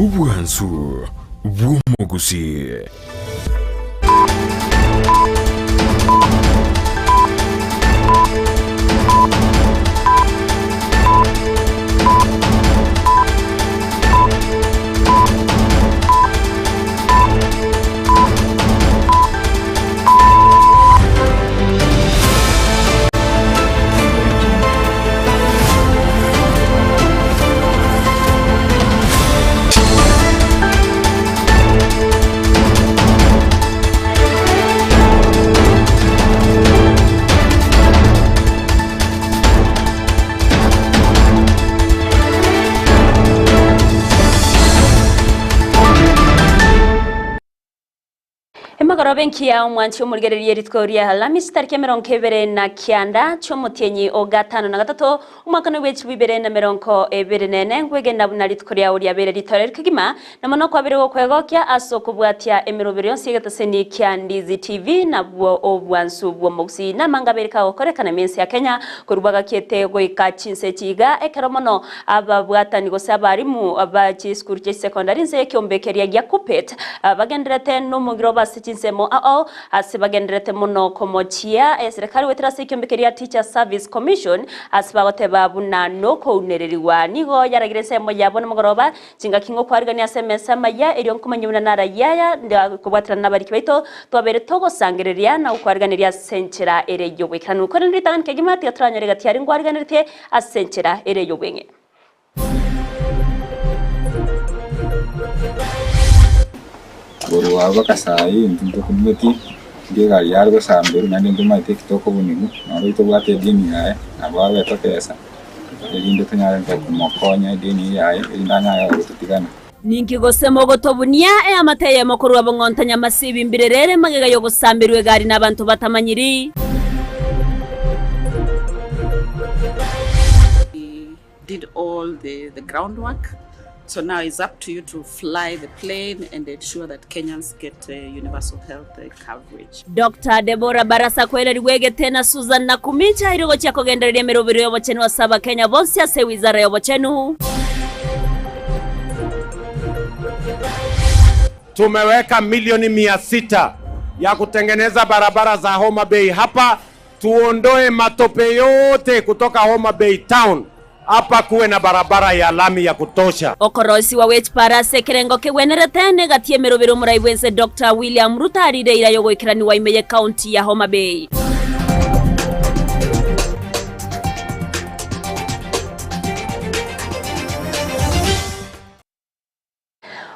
Obwansu bw'omogusii. Emegoroba enkiya omwanchi omorigereria rituko ria Alamisi tariki emerongo ebere na kianda chi'omotienyi o gatano na gatato omwaka bwe chibu ibere na merongo ebere na ene ngwegena buna rituko riao riabeire ritoreri kegima na mono kwabire gokwegokia ase okobwatia emeroberi yonsi y'egetaseni kia Ndizi TV nabwo obwansu bw'omogusii namanga abere kagokorekana ime ense ya Kenya korwa bagakiete goika chinse echi iga ekero mono Ababwatani gose abarimu ba chisukuru chia chisecondary inse y'ekeombe keria gia Kuppet bagendererete nomogiro obo ase chinsemo ao ase bagendererete mono komochia eserekari goetera ase ekeombe keria Teachers Service Commission ase bagoteba buna nokounererigwa. Nigo yaragire ensemo yabo nomogoroba chingaki ngokwarigania ase emesa amaya erio nkomanya buna narayie aya kobwaterana nabariki baito twabeire togosangereria na gokwariganeria ase enchera ere y'oboikeranu. Korende ritang'ani kegima tiga toranyore gati aria ngwariganeretie Ase enchera ere y'obweng'e. Korwa abwo bakasaa intwe ntokumeti ndi egari yare gosamberwa naende ntomaete eki tokobunigwa, naro tobwate edeni yaye, nabo abete tokesa, erinde tonyare komokonya edeni eye yaye, erinde anyare gototigana. Ninki gose mogotobunia eamate eyemo korwa bong'onto nyamasibi mbirere ere magega y'ogosamberwa egari nabanto batamanyiri? We did all the, the groundwork. So now it's up to you to fly the plane and ensure that Kenyans get uh, universal health uh, coverage. Doctor Deborah Barasa koererigwa egete na Susan Nakhumicha erio gochia kogendereria emerobero y'obochenu ase Abakenya bonsi ase ewizara y'obochenu. Tumeweka milioni 600 ya kutengeneza barabara za Homa Bay hapa, tuondoe matope yote kutoka Homa Bay town hapa, kuwe na barabara ya lami ya kutosha. Okoroisiwa gwe chipara ase ekerengo kegwenerete negati y'emerobero omorai bw'ense Doctor William Ruto arire eira y'ogoikeranigwa ime ye county ya Homa Bay.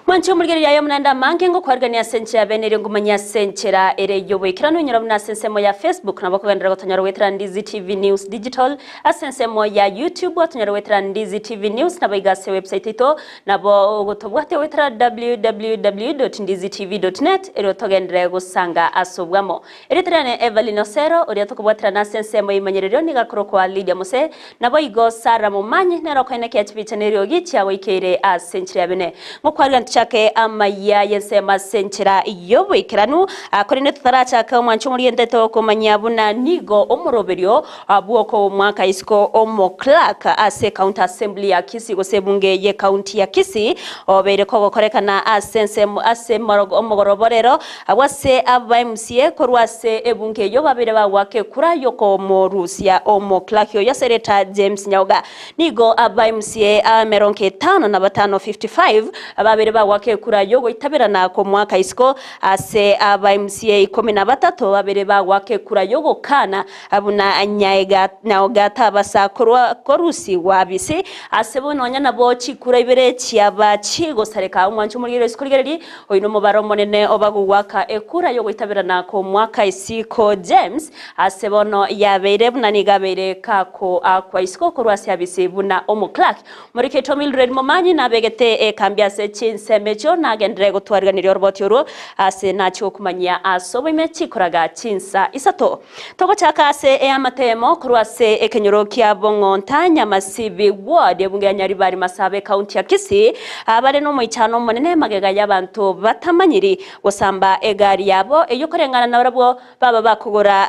Mwanche omorigereria aye omonande amange ngokwarigania ase enchera ya bene erio ngomanye ase enchera ere y'oboikeranu inyora buna ase ensemo ya Facebook nabo okogenderera gotonyora goetera Ndizi TV News Digital ase ensemo ya YouTube otonyore goetera Ndizi TV News nabo iga ase website yaito nabo ogotobwatia goetera www.ndizitv.net erio togenderere gosanga ase obwamo. Erieta riane Evelyn Osero oria tokobwaterana ase ensemo y'eimanyererio nigo akorokwa Lydia Mose Naboigo Sara momanyi nere okoenekia chibicha na eriogi chiagoikeire ase enchera ya bene. Ngokwarire ntochake amayia y'ensemo ase enchera y'oboikeranu, korende totarachaka omwancho omoriente tokomanyia buna nigo omoroberio bw'okomwaka isiko omo-clerk ase County Assembly ya Kisii gose ebunge ye county ya Kisii obeire kogokorekana ase ensemo ase omogoroba orero Abwo ase aba MCA korwa ase ebunge eyio babeire bagoaka ekura yokomorusia omoclerk oyo ase erieta James Nyaoga. Nigo aba MCA emerongo etano na batano, 55, babeire bagoaka ekura yogoitaberana komoaka isiko ase aba MCA ikomi na batato babeire bagoaka ekura yogokana buna Nyaega Nyaoga tabasa korwa korusigwa bisi ase bo nonya nabo chikura ibere chiaba chigosareka. Omwancho omorigereria isiko rigereria Oyo nomobaro omonene obagogoaka ekura y'ogoitaberana kw'omwaka isiko James, ase bono yabeire buna nigo abeire kakoakwa isiko korwa ase abisi buna omoclerk. Moriketo Mildred Momanyi nabegete ekambi ase chinsemo. chinsemo echio nagenderere gotwariganiria oroboti orwo ase nachie gokumanyia ase oboime chikoraga chinsa isato. Togochaka ase eamate emo korwa ase ekenyoro kia Bong'onta, Nyamasibi Ward, ebunge ya Nyaribari Masaba ekaunti ya Kisii, abare nomoichano omonene magega y'abanto batamanyiri gosamba egari yabo eyio koreng'ana nabarabwo baba bakogora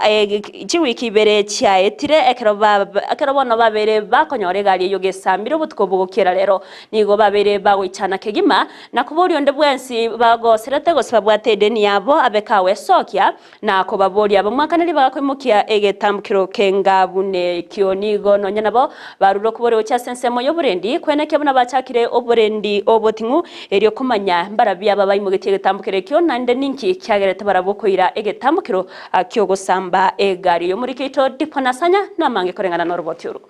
chiwiki ibere chiaetire ekero ekero bono babeire bakonyora egari eyio gesambire obotuko bogokiera rero. Nigo babeire bagoichana kegima na koboria onde bwensi bagoserete gose babwate edeni yabo abeke awesokia Na kobaboria abamwakane ribaga koimokia egetambukero kenga buna ekio, nigo nonya nabo barure okoboria gochia ase ensemo y'oborendi, kwenekia buna bachakire oborendi oboting'u, erio komanya mbarabwo aba baimogetie egetambukero ekio, naende ninki kiagerete barabwo koira egetambukero ki'ogosamba egari. Omoriki oito Dipon Asanya namange koreng'ana noroboti orwo.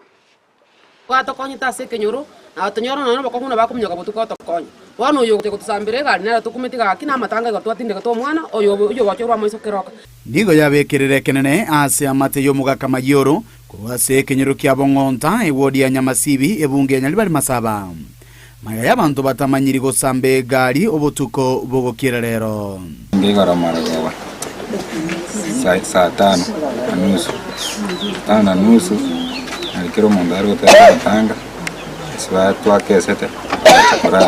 Gwatokonyete ase ekenyoro, na tonyore nonya nobokong'u na bakominyoka botuko otokonye. Bono oyo ogocha gotosambera egari nere tokumeti gaki na amatanga igo twatindegete omwana oyo oyo ogocha orwa amaiso keroka. Nigo yabekerire ekenene ase amate y'omogaka Mayioro korwa ase ekenyoro kia Bong'onta, ewodi ya Nyamasibi, ebunge ya Nyaribari Masaba. Magega y'abanto batamanyiri gosamba egari obotuko bogokiera rero. Ngeigoro marogoba saa tano na nusu, tano na nusu nari kera omonto are goteba amatanga, ase ba twakesete twacha korara.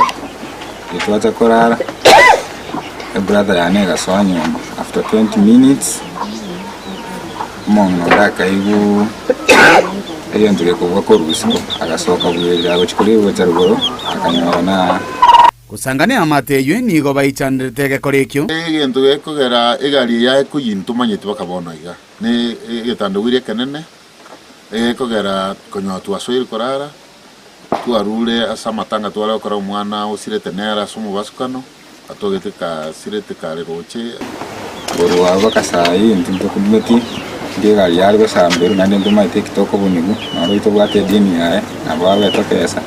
Riria twacha korara, ebrother yane egasoa nyomba after 20 minutes, omong'ina onde akaigwa egento gekobua korwa isiko, agasoka bwerire agochia koria gocha rogoro, akanyora na. Gosangania amate eyio nigo baichanderete egekora ekio. Egento gekogera egari eye ekoyia ntomanyeti baka bono iga, ne egetandogiri ekenene, egekogera konyora twasoire korara, twarure ase amatanga tware gokora omwana osirete nere ase omobasukano, atogete kasirete kare roche. Korwa abwo bakasaa intwe ntokumeti nki egari yare gosamberwa naende ntomaete eki tokobunigwa, naro tobwate edeni yaye, nabo abe tokesa,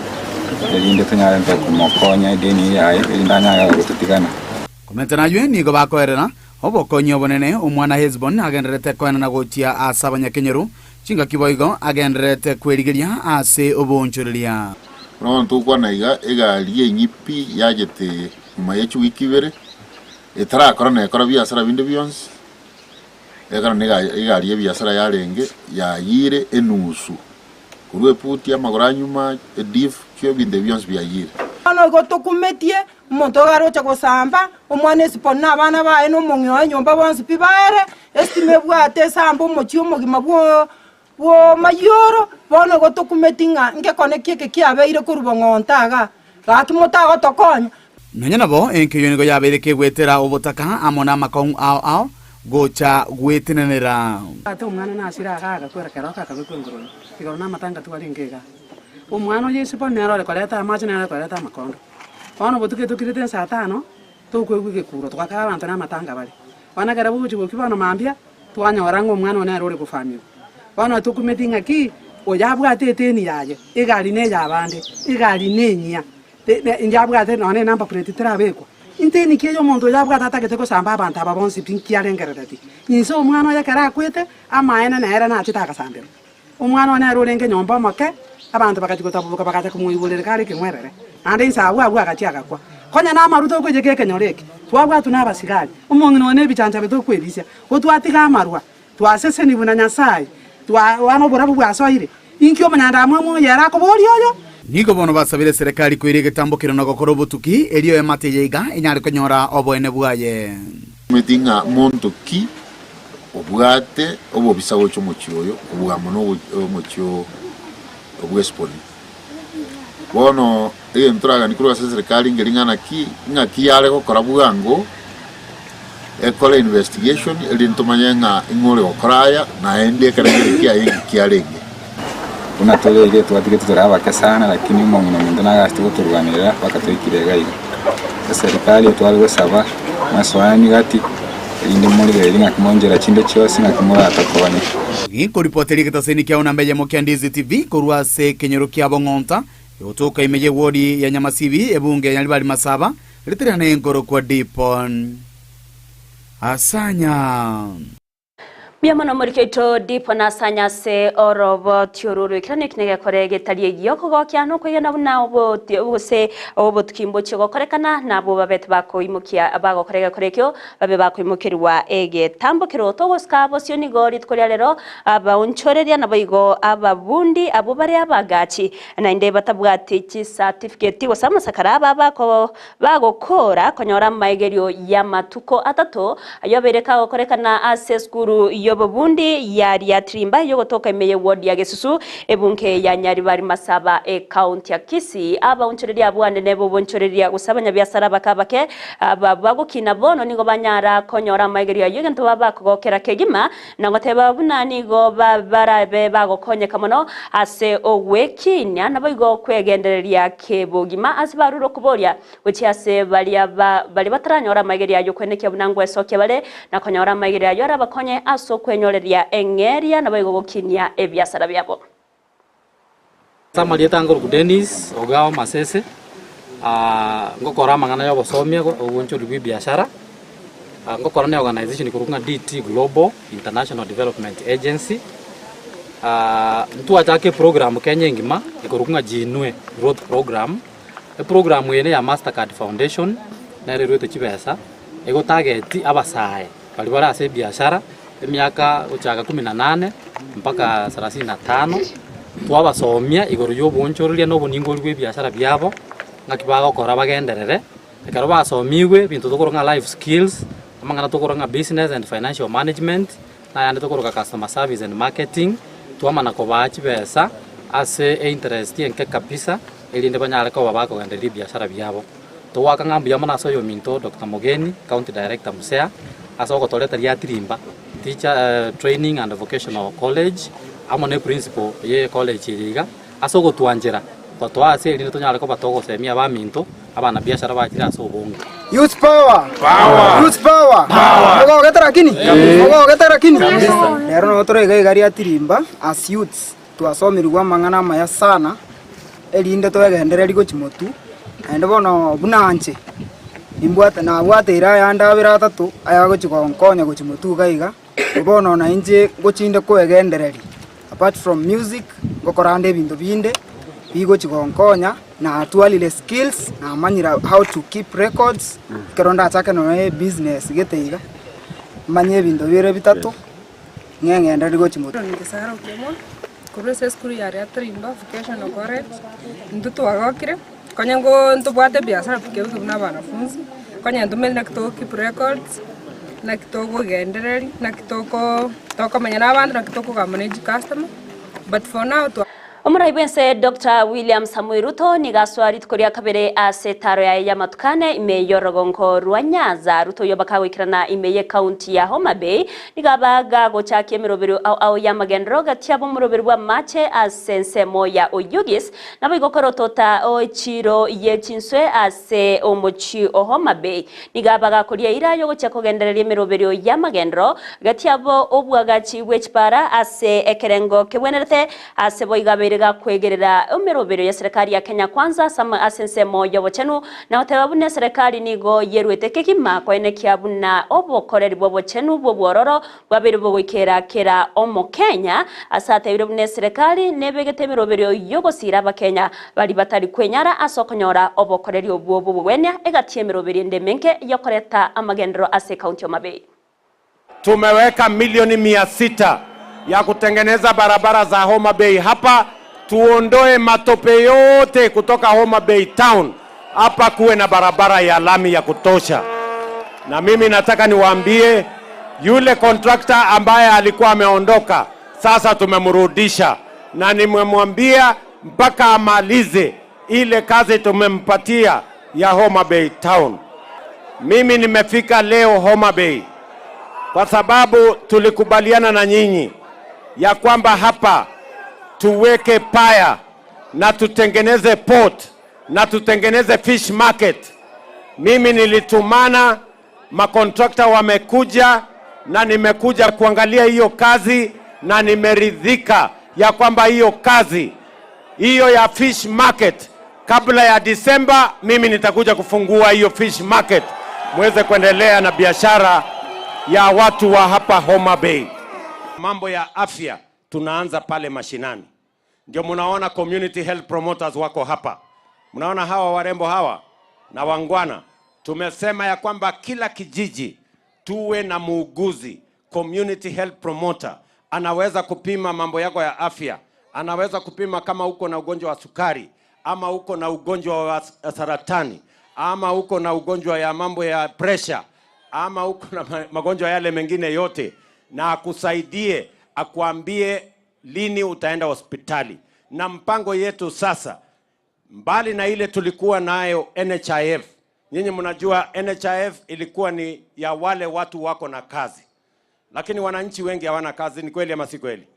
erinde tonyare intwe komokonya edeni eye yaye, erinde anyare gototigana. Komenta naywe nigo bakoerera obokonyi obonene omwana Hesiboni agendererete koenana gochia ase abanyakenyoro, chingaki boigo agendererete kwerigeria ase oboonchoreria. Bono togokwana iga, egari enyipi yachete nyuma ye chiwiki ibere, etarakora nekora biasara binde bionsi, ekero na egari y'ebiasara yarenge, yayiire enusu korwa eputi, amagoro a nyuma, ediff, ki ebinto ebi bionsi biayiire. Bono igo tokumetie, omonto iga aroche gosamba, omwana esiponi na abana baye na omong'ina oye nyomba bonsi pi baere, esitima ebwate esambe omochie omogima bwo bw'omoyoro, bono igo tokumeti ng'a ngekone ki eke kiabeire korwa bong'onto iga, gaki motagotokonya. Nonya nabo, enka eyio nigo yabeire kegwetera obotaka amo namakong'u ao ao gocha gwetenenera. Ate omwana nasire iga agakwera keroka akabekwa engoro igoro namatanga twarenge igaa. Omwana oyo Yeso bono nere ore koreta amache nere ore koreta amakondo. Bono botuko etokirete nsaa tano, tokoigwa egekuro togakora abanto namatanga bare. Bono ekero bogochia gokia bono mambia, Twanyora ng'a omwana one nere ore gofamigwa. Bono tokumeti ng'a ki? Oyo abwate eteni yaye, egari ney'abande, egari nenyia, inche abwate nonya ne number plate terabekwa. Inteni ki eye omonto oyo abwate atagete gosamba abanto aba bonsi pi nki arengerereti? Inse omwana oye ekero akwete, amaene nere nachete agasamberwa. Omwana one nere orenge nyomba omoke, abanto bagachia gotaboboka bagacha komoiborera kare ekeng'werere, naende inse agwo agwo agachia agakwa. Konya namaru tokoiyeka ekenyoro eke, twabwatwa nabasigari, omong'ina one nebichanchabe tokwebisia, ko twatiga amarwa, twasesenigwe na Nyasae, twa noborabu bwasoire. Inki omonyandamwamu oyo ere akoboria oyo? Nigo bono basabire eserekari koira egetambo kere na gokora obotuki, erio eamate eye iga enyare konyora oboene bwaye. Omanyeti ng'a monto ki obwate obobisa gocha omochie oyo kobua mono omochie o bw'Heshboni? Bono egento toraganie korwa ase eserekari nkeri ng'a naki ng'aki yare gokora bwango ekore investigation erinde tomanye ng'a ing'o ore gokora aya naende ekerengerio kiaye inki kiarenge. Buna tore iga etwatigete tore abake sana lakini omong'ina ominto nagachete gotorwanerera mpaka toikire iga iga. Eserikari etware gosaba mwasoani gati erinde morigererie ng'aki monchera chinde chionsi ng'aki moratokonye. Ginkoripoteria egetaseni kiao namba eyemo kia Ndizi TV korwa ase ekenyoro kia Bong'onta, egotoka ime y'ewodi ya Nyamasibi, ebunge ya Nyaribari Masaba, ritirane nkorokwa Dipon Asanya. Mbuya mono omoriki oito Dipo nasanya ase oroboti oru rw'ekerani eki negekore getari egiya okogokia na okwegena buna oboti gose obotuki mbochie gokorekana na abwo babete bakoimokia bagokora egekore ekio babe bakoimokerigwa egetambokero. Togosika bosio nigo rituko ria rero abaonchoreria naboigo ababundi abwo bare abagachi naende batabwati chisatifigeti gose amasakara aba bako Bagokora konyora amaegerio y'amatuko atato, ayio abeire kagokorekana ase esukuru y'obobundi ya Riatirimba ey'ogotoka ime ye ward ya Gesusu, ebunge ya Nyaribari Masaba, ecounty ya Kisii. Abaonchoreria abwo anene b'obonchoreria gose abanyabiasara abake abake aba bagokina bono nigo banyara konyora amaegerio ayio egento baba bakogokera kegima na goteba buna nigo barabe bagokonyeka mono ase ogwekinia, naboigo kwegendereria kebogima ase barure okoboria gochia ase baria baria bataranyora amaigerio ayio kwenekia buna ngwesokia bare, na konyora amaigerio ayio arabakonye ase okwenyoreria eng'eria, naboigo gokinia ebiasara biabo. Ase amarieta angoruku Dennis Ogawa Masese, ngokora amang'ana ya obosomia obonchori bwa ebiashara, ngokora na eorganization ekorokwa ng'a DT Global International Development Agency, ntwachaka eprogram Kenya engima ekorokwa ng'a Jiinue Growth Program, eprogram eye ne ya Mastercard Foundation, nere eruete chibesa, egotarget abasae. Baria bare ase ebiashara, emiaka gochaka kumi na nane mpaka sarasini na tano, twabasomia igoro y'oboonchoreria na oboningori bw'ebiashara biabo, ng'aki bagokora bagenderere. Ekero basomigwe ebinto tokoroka ng'a life skills, amang'ana tokoroka ng'a business and financial management, na ayande tokoroka customer service and marketing, twamana kobaa chibesa ase einterest enke kabisa, erinde banyare koba bakogendereria ebiashara biabo. Togoaka ng'a mbuya mono ase oyominto Doctor Mogeni, County Director Musea, ase ogotoreta Riatirimba Teacher Training and Vocational College amo ne principal ye college eye iga, ase ogotwanchera gotoa ase erinde tonyare koba togosemia abaminto abanabiashara bachire ase obonge. Youth power! Power! Youth power! Power! Mogogete lakini? Kabisa. Mogogete lakini? Kabisa. Rero nabo tore iga iga Riatirimba as youths twasomirigwe amang'ana amaya sana erinde toegendererie gochia motwe, naende bono buna inche, nimbwate nabwate ira ayande abere atato, ayagochia gonkonya gochia motwe iga iga, bono na inche ngochinde koegendereria apart from music, ngokora ande ebinto binde, bigochia gonkonya, natwarire skills, namanyire how to keep records, ekero ndachake nonye ebusiness gete iga, manye ebinto bire bitato. ng'eng'endererie gochia motwe. Aaron Gesara Okemwa, korwa ase esukuru ya Riatirimba Vocational College, intwe twagokire, konya ngo ntobwate ebiasara bike bike buna abanafunzi, konya ntomenye naki togo keep records, naki togogendereria, naki toko tokomenya na abanto, naki tokoga manage customer, but for now twa. Omorai bw'ense Doctor William Samoei Ruto nigo asoa rituko ria kabere ase etaaro yaye y'amatuko ane ime y'orogongo rwa Nyanza. Ruto oyio bakagoikerana ime y'ecounty ya Homa Bay nigo aba gagochakia emeroberio ao ao y'amagenderero gati ab'omoroberi bw'amache ase ensemo ya Oyugis naboigo korotota echiiro ye chinswe ase omochie o Homa Bay. Nigo aba gakoria eira y'ogochia kogendereria emeroberio y'amagenderero gati abo obwagachi bwe chipara ase ekerengo kebwenerete Ase boigo abeire gakwegerera emeroberio y'eserekari ya Kenya Kwanza ase ase ensemo y'obochenu, na goteba buna eserekari nigo yeruete kegima koenekia buna obokoreri bw'obochenu bw'obwororo bwabeire bogoikera kera Omokenya, ase atebire buna eserekari nebegete emeroberio y'ogosiira Abakenya baria batari kwenyara ase okonyora obokoreri obwo bw'obogwenia egati y'emeroberio ende emenke y'okoreta amagenderero ase ekaunti ya Homa Bay. Tumeweka milioni 600 ya kutengeneza barabara za Homa Bay hapa, tuondoe matope yote kutoka Homa Bay town hapa, kuwe na barabara ya lami ya kutosha. Na mimi nataka niwaambie yule contractor ambaye alikuwa ameondoka, sasa tumemrudisha, na nimemwambia mpaka amalize ile kazi tumempatia ya Homa Bay town. Mimi nimefika leo Homa Bay kwa sababu tulikubaliana na nyinyi ya kwamba hapa tuweke paya na tutengeneze port na tutengeneze fish market. Mimi nilitumana makontrakta wamekuja, na nimekuja kuangalia hiyo kazi na nimeridhika ya kwamba hiyo kazi hiyo ya fish market kabla ya Disemba, mimi nitakuja kufungua hiyo fish market muweze kuendelea na biashara ya watu wa hapa Homa Bay. Mambo ya afya tunaanza pale mashinani, ndio mnaona community health promoters wako hapa. Mnaona hawa warembo hawa na wangwana. Tumesema ya kwamba kila kijiji tuwe na muuguzi, community health promoter, anaweza kupima mambo yako ya afya, anaweza kupima kama uko na ugonjwa wa sukari ama uko na ugonjwa wa saratani ama uko na ugonjwa ya mambo ya pressure ama uko na magonjwa yale mengine yote, na akusaidie akuambie lini utaenda hospitali. Na mpango yetu sasa, mbali na ile tulikuwa nayo NHIF, nyinyi mnajua NHIF ilikuwa ni ya wale watu wako na kazi, lakini wananchi wengi hawana kazi. Ni kweli ama si kweli?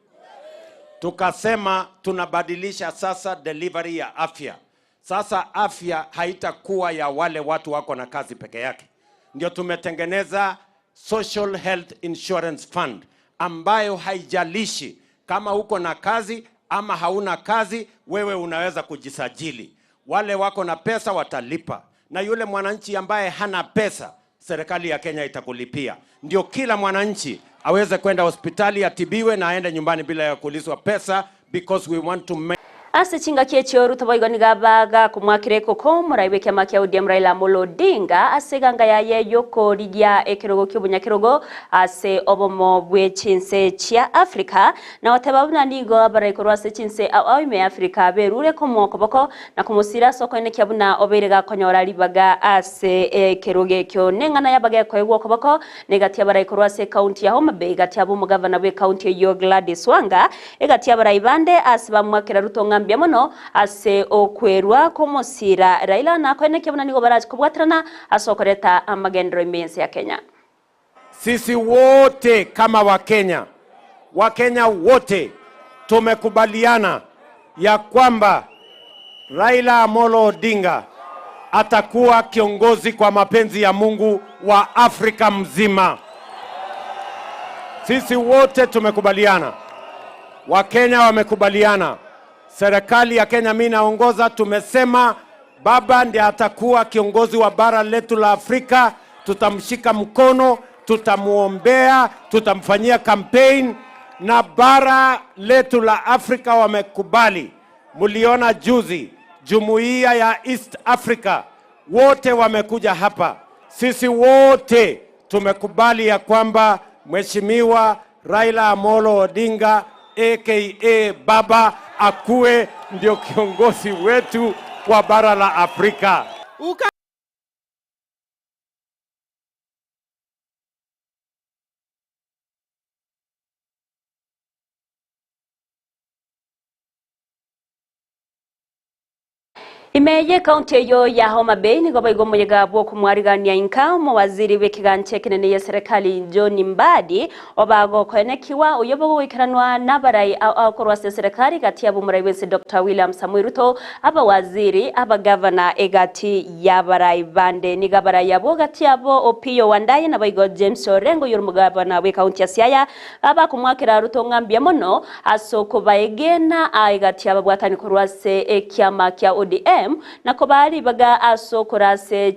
Tukasema tunabadilisha sasa delivery ya afya. Sasa afya haitakuwa ya wale watu wako na kazi peke yake. Ndio tumetengeneza Social Health Insurance Fund ambayo haijalishi kama uko na kazi ama hauna kazi, wewe unaweza kujisajili. Wale wako na pesa watalipa, na yule mwananchi ambaye hana pesa, serikali ya Kenya itakulipia. Ndio kila mwananchi aweze kwenda hospitali atibiwe na aende nyumbani bila ya kuulizwa pesa, because we want to make Ase chingaki echioru toboigo nigabaga kumwakire koko murai kiama kia ODM Raila Amolo Odinga ase ganga yaye yokorigia ekerogo kiobonyakerogo ase obomo bwe chinse chia Africa na oteba buna nigo abaraikorwa ase chinse ao ime Africa berure komokoboko na komosira soko kia buna obeire gakonyora ribaga ase ekerogo ekio neng'ana yabaga ekoegwa okoboko negati abaraikorwa ase county ya Homa Bay gati abo omogavana bwe county eyo Gladys Wanga egati abarai bande ase bamwakera Ruto ng'ambia mono ase okwerwa komosira Raila na koenekia buna nigo barachi kobwaterana ase okoreta amagendero ime ense ya Kenya. Sisi wote kama Wakenya, Wakenya wote tumekubaliana ya kwamba Raila Amolo Odinga atakuwa kiongozi kwa mapenzi ya Mungu wa Afrika mzima. Sisi wote tumekubaliana, Wakenya wamekubaliana, serikali ya Kenya, mimi naongoza, tumesema baba ndiye atakuwa kiongozi wa bara letu la Afrika. Tutamshika mkono, tutamuombea, tutamfanyia campaign, na bara letu la Afrika wamekubali. Mliona juzi jumuiya ya East Africa wote wamekuja hapa. Sisi wote tumekubali ya kwamba Mheshimiwa Raila Amolo Odinga aka Baba akuwe ndio kiongozi wetu wa bara la Afrika. Uka Imeye kaunti eyo ya Homa Bay nigo baigo moyega bwo kumwarigania inka omowaziri w'ekigancha ekinene ya serikali John Mbadi obago koenekiwa oyo bogoikeranwa n'abarai akorwa ase serikali gati yabo omorai bwense Dr. William Samoei Ruto abawaziri abagavana egati y'abarai bande nigo abarai abo gati yabo Opiyo Wandayi nabaigo James Orengo oyo omogavana bwe kaunti ya Siaya abakomwakera Ruto ng'ambia mono ase okobaegena egati y'ababwatani korwa ase ekiama kia ODM nako baribaga asokora ase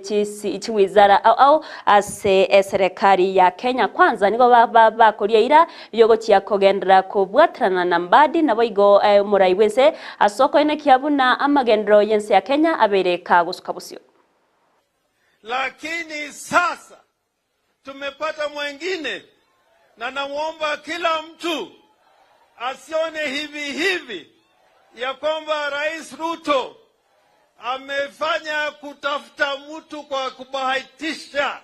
chiwizara au au ase eserikali ya Kenya Kwanza nigo bakoria ira yogochia kogendera kobwaterana na Mbadi nabo igo omorai bwense asoko ene kiabuna amagendero yense ya Kenya abereka gusuka busio. Lakini sasa tumepata mwengine, na namuomba kila mtu asione hivi hivi ya kwamba Rais Ruto amefanya kutafuta mtu kwa kubahatisha.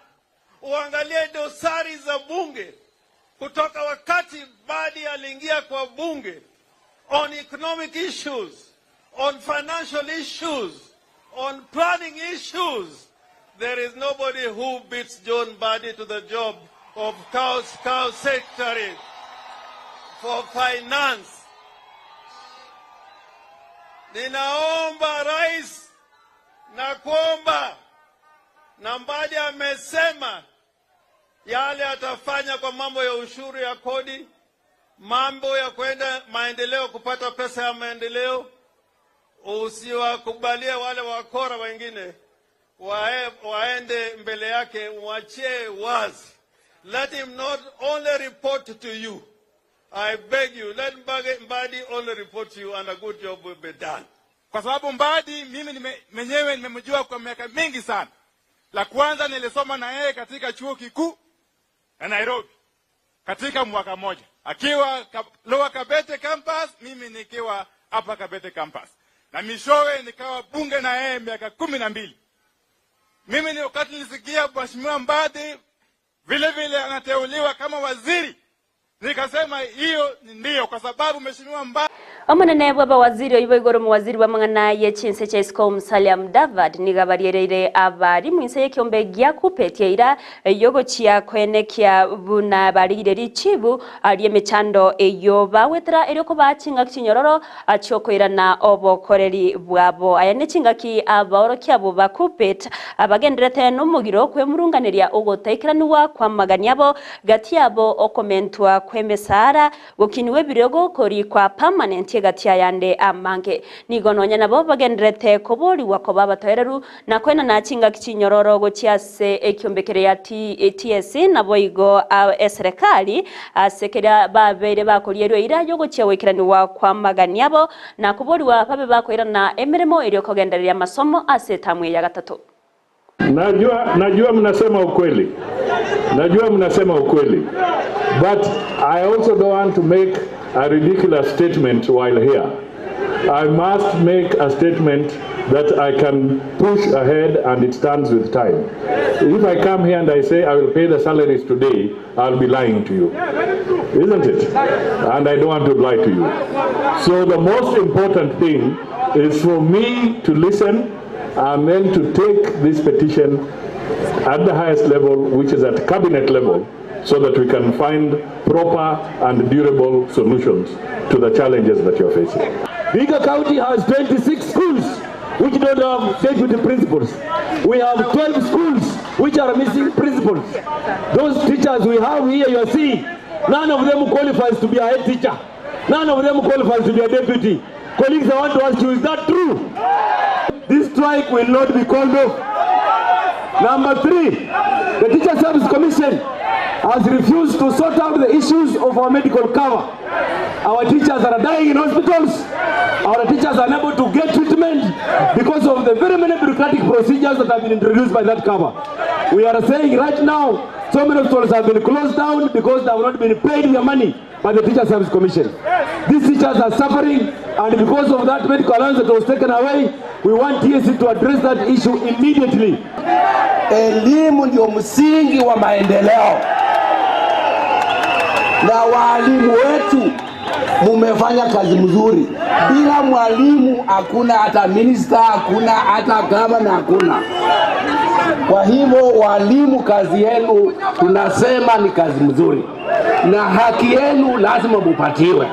Uangalie dosari za bunge kutoka wakati Mbadi aliingia kwa bunge on economic issues, on financial issues, on planning issues. There is nobody who beats John Mbadi to the job of cow secretary for finance. Ninaomba rais na kuomba, na Mbadi amesema yale atafanya kwa mambo ya ushuru ya kodi, mambo ya kwenda maendeleo, kupata pesa ya maendeleo. Usiwakubalie wale wakora wengine waende mbele yake, mwachie wazi. Let him not only report to you, I beg you, let Mbadi only report to you and a good job will be done. Kwa sababu Mbadi mimi nime, mwenyewe nimemjua kwa miaka mingi sana. La kwanza nilisoma na yeye katika chuo kikuu ya Nairobi katika mwaka mmoja, akiwa Lower Kabete campus, mimi nikiwa hapa Kabete campus, na mishowe nikawa bunge na yeye miaka 12. Mimi ni wakati nilisikia Mheshimiwa Mbadi vile vile anateuliwa kama waziri, nikasema hiyo ni ndio, kwa sababu Mheshimiwa Mbadi Omonene bwa bawaziri oibo igoro muwaziri wa mang'ana ye chinse cha isiko Musalia Mudavadi niga bariereire abarimu inse y'ekiombe gia kupetia ira yogochia kwenekia buna barigire richibu arie emechando eyo bawetera erio koba chingaki chinyororo achiokoirana obokoreri bwabo. Aya ne chingaki abaorokia abo ba kupet abagenderete n'omugiro kwemurunganeria ogotaikeraniwa kwa magani abo gati yabo okomentwa kw'emesara gokiniwa ebirego kori kwa permanent gati yande amange. Nigo nonya nabo bagenderete koboriwa koba abatoereru na kwena na chingaki chinyororo gochia ase ekiombekere ya TSC nabo igo eserikali ase keria babeire bakorierwe ira yogochia goikeraniwa kwa magani abo na koboriwa babe bakoirana emirimo erio kogendereria masomo ase etamu ya gatatu. Najua mnasema ukweli. Najua mnasema ukweli. But I also don't want to make a ridiculous statement while here. I must make a statement that I can push ahead and it stands with time. If I come here and I say I will pay the salaries today, I'll be lying to you. Isn't it? And I don't want to lie to you. So the most important thing is for me to listen and then to take this petition at the highest level, which is at cabinet level, so that we can find proper and durable solutions to the challenges that you're facing. Vihiga County has 26 schools which don't have deputy principals. We have 12 schools which are missing principals. Those teachers we have here, you are seeing, none of them qualifies to be a head teacher. None of them qualifies to be a deputy. Colleagues, I want to ask you, is that true? This strike will not be called off. Number 3, the Teacher Service Commission has refused to sort out the issues of our medical cover. Our teachers are dying in hospitals. Our teachers are unable to get treatment because of the very many bureaucratic procedures that have been introduced by that cover. We are saying right now, so many hospitals have been closed down because they have not been paid their money by the Teacher Service Commission. These teachers are suffering, and because of that medical allowance that was taken away, we want TSC to address that issue immediately. Elimu ndio msingi wa maendeleo, na walimu wetu mumefanya kazi mzuri. Bila mwalimu hakuna hata minister, hakuna hata governor, hakuna. Kwa hivyo walimu, kazi yenu tunasema ni kazi mzuri, na haki yenu lazima mupatiwe.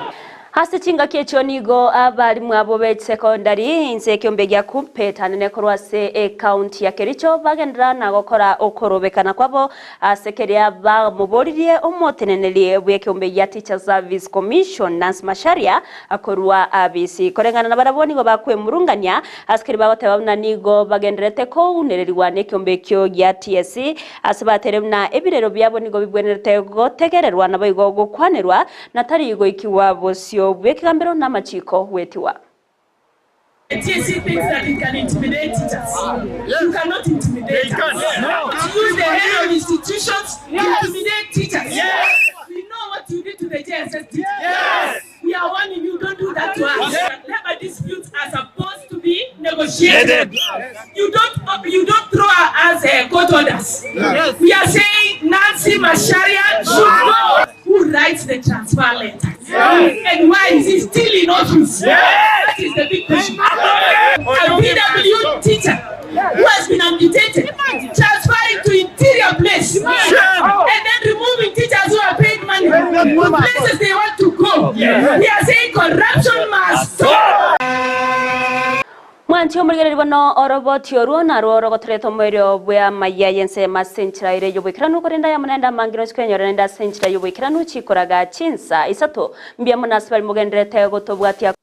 Hasi chingaki echo nigo abalimu abo be secondary inse ekiombe gia kumpeta nene korwa ase ekaunti ya Kericho bagendera na gokora okorobekana kwabo ase keria bamoboririe omotenenerie bwe ekiombe gia Teacher Service Commission Nancy Macharia akorwa abisi korengana na barabo nigo bakwemurungania ase keria bagoteba buna nigo bagenderete kounereriwa n'ekiombe ekio gia TSC ase batere buna ebirero biabo nigo bibwenerete gotegererwa nabo igo gokwanerwa na tari igoikiwa bosio bwekigambero n'amachiko wetiwa. TSC thinks that it can intimidate teachers. You cannot intimidate us. No. To use the head of institutions to intimidate teachers. Yes. We know what you did to the JSS teachers. Yes. We are warning you, don't do that to us. Yes. Labor disputes are supposed to be negotiated. Yes. You don't throw us court orders. Yes. We are saying Nancy Macharia should know who writes the transfer letter. Yes. And why is he still in office? Yes. That is the big question. A PW teacher who has been amputated, transferring to interior place, Shame. and then removing teachers who are paid money to places they want to go. Yes. We are saying corruption must stop. Mwanchi omurigereri bono oroboti orwo narwo rogotoretwo mwerio bwa maya yense masenchira yobwikiranu korenda ya munenda mangiro chikwenyora nenda senchira yobwikiranu chikoraga chinsa isato mbia munasi bari mugenderete gotobwatia.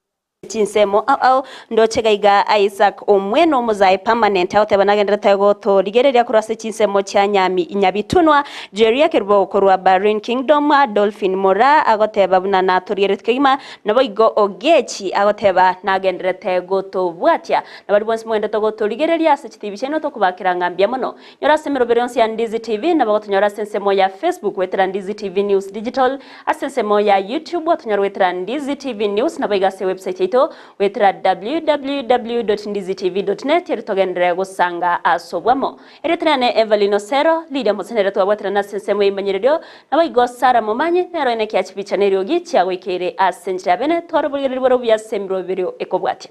Chinsemo ao ao ndoche gaiga Isaac omwene omozae permanent agoteba nagenderete gotorigereria korwa ase chinsemo chia Nyami Nyabitunwa, Jeria Kerubo korwa Bahrain Kingdom, Dolphin Moraa agoteba buna natorigeretie kegima, naboigo Ogechi agoteba nagenderete gotobwatia. Na baria bonsi mogenderete gotorigereria ase chitibi chiaino tokobakera ng'a mbuya mono. Nyora ase emeroberi yonsi ya Ndizi TV, nabo gotonyora ase ensemo ya Facebook goetera Ndizi TV News Digital, ase ensemo ya YouTube otonyore goetera Ndizi TV News, naboigo ase ewebsite yaito goetera www.ndizitv.net erio togenderere gosanga ase obwamo. Erieta riane Evelyn Osero, Lydia Mose nere twabwaterana ase ensemo y'eimanyererio, naboigo Sarah Momanyi nere oine ekiachibicha na eriogi chiagoikeire ase enchera ya bene, tware oborigereria bore obuya ase emeroberio ekobwatia.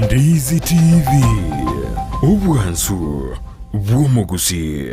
Ndizi TV, obwansu bw'omogusii.